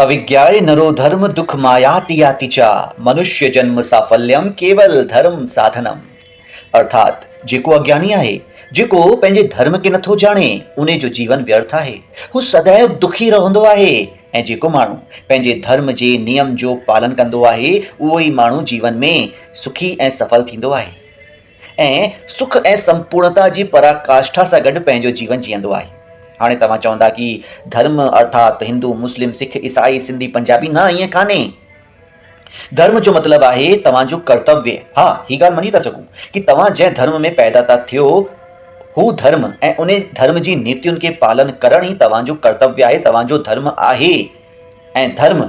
اوگيائي نرو ڌرم دک ماياتي ياتي چا، منشيه جنم سافليم ڪيول ڌرم ساڌنم. ارٿات جيڪو اگياني آهي، جيڪو پنهنجي ڌرم کي نٿو ڄاڻي، انهي جو جيون ويرٿ آهي. هو سدائين دکي رهندو آهي ۽ جيڪو ماڻهو پنهنجي ڌرم جي نيم جو پالن ڪندو آهي، اهو ئي ماڻهو جيون ۾ سکي ۽ سڦل ٿيندو آهي. ۽ سک ۽ سمپورڻتا جي پراڪاشٺا سان گڏ پنهنجو جيون جيئندو آهي. هاڻي توهان چوندا ڪي ڌرم ارٿات هندو، مسلم، سک، عيسائي، سنڌي، پنجابي نه ائين ڪانهي. ڌرم جو مطلب آهي توهان جو ڪرتويه. ها هي ڳالهه مڃي ٿا سگهون ڪي توهان جنهن ڌرم ۾ پيدا ٿا ٿيو هو ڌرم ۽ انهي ڌرم جي نيتين کي پالن ڪرڻ ئي توهان جو ڪرتويه آهي توهان جو ڌرم آهي ۽ ڌرم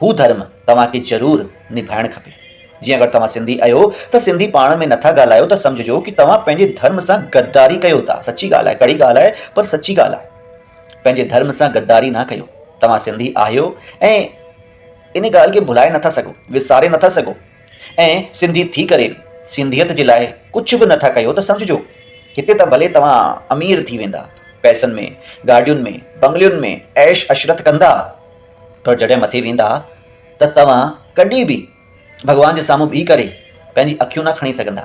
هو ڌرم توهان کي ضرور نڀائڻ کپي. جيئن اگر توهان سنڌي اهيو ته سنڌي پاڻ ۾ نٿا ڳالهايو ته سمجهجو ڪي توهان پنهنجي ڌرم سان غداري ڪيو ٿا. سچي ڳالهه آهي، ڪڙي ڳالهه آهي پر سچي ڳالهه آهي. پنهنجي ڌرم سان غداري نه ڪيو. توهان سنڌي آهيو ۽ ان ڳالهه کي ڀلائي نٿا سگهو، وساري نٿا سگهو ۽ سنڌي ٿي ڪري به سنڌيت جي لاء ڪجهه به نٿا ڪيو ته سمجهجو هتي ته ڀلي توهان امير ٿي ويندا، پئسن ۾، گاڏين ۾، بنگلين ۾ عيش عشرت ڪندا، پر جڏهن مٿي ويندا ته توهان ڪڏهن به ڀڳوان جي سامهون بيهي ڪري پنهنجي اکيون نه کڻي سگهندا،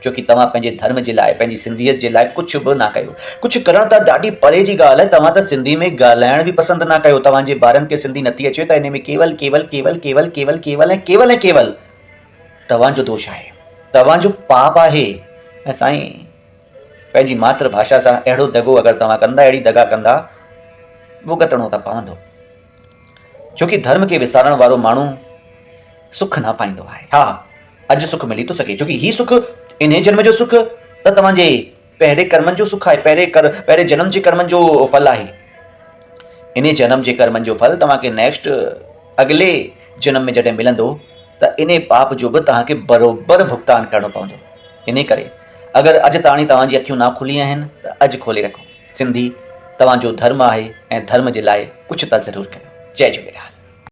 ڇو ڪي توهان پنهنجي ڌرم جي لاء، پنهنجي سنڌيت جي لاء ڪجهه به نه ڪيو. ڪجهه ڪرڻ ته ڏاڍي پري جي ڳالهه آهي، توهان ته سنڌي ۾ ڳالهائڻ به پسند نه ڪيو، توهان جي ٻارن کي سنڌي نٿي اچي ته انهي ۾ ڪيول ڪيول ڪيول ڪيول ڪيول ڪيول ۽ ڪيول ۽ ڪيول توهان جو دوش آهي، توهان جو پاپ آهي ۽ سائين پنهنجي ماتر ڀاشا سان اهڙو دغو اگر توهان ڪندا، اهڙي دغا ڪندا، ڀڳتڻو ته پوندو. ڇو ڪي ڌرم کي وسارڻ وارو ماڻهو سک نه پائيندو آهي. ها اڄ سک ملي ٿو سگهي ڇو ڪي هي سک انهي جنم جو سک ته توهان جي پهرين ڪرمن جو سک آهي پهرين ڪر پهرين جنم جي ڪرمن جو ڦل آهي. انهي جنم جي ڪرمن جو ڦل توهان کي نيڪسٽ اڳلي جنم ۾ جڏهن ملندو ته انهي پاپ جو به توهان کي بروبر ڀگتان ڪرڻو پوندو. انهي ڪري اگر اڄ تاڻي توهان جي اکيون نه کلي آهن ته اڄ کولي رکو. سنڌي توهان جو ڌرم آهي ۽ ڌرم جي لاء ڪجهه ته ضرور ڪيو. جئي جهوليلال.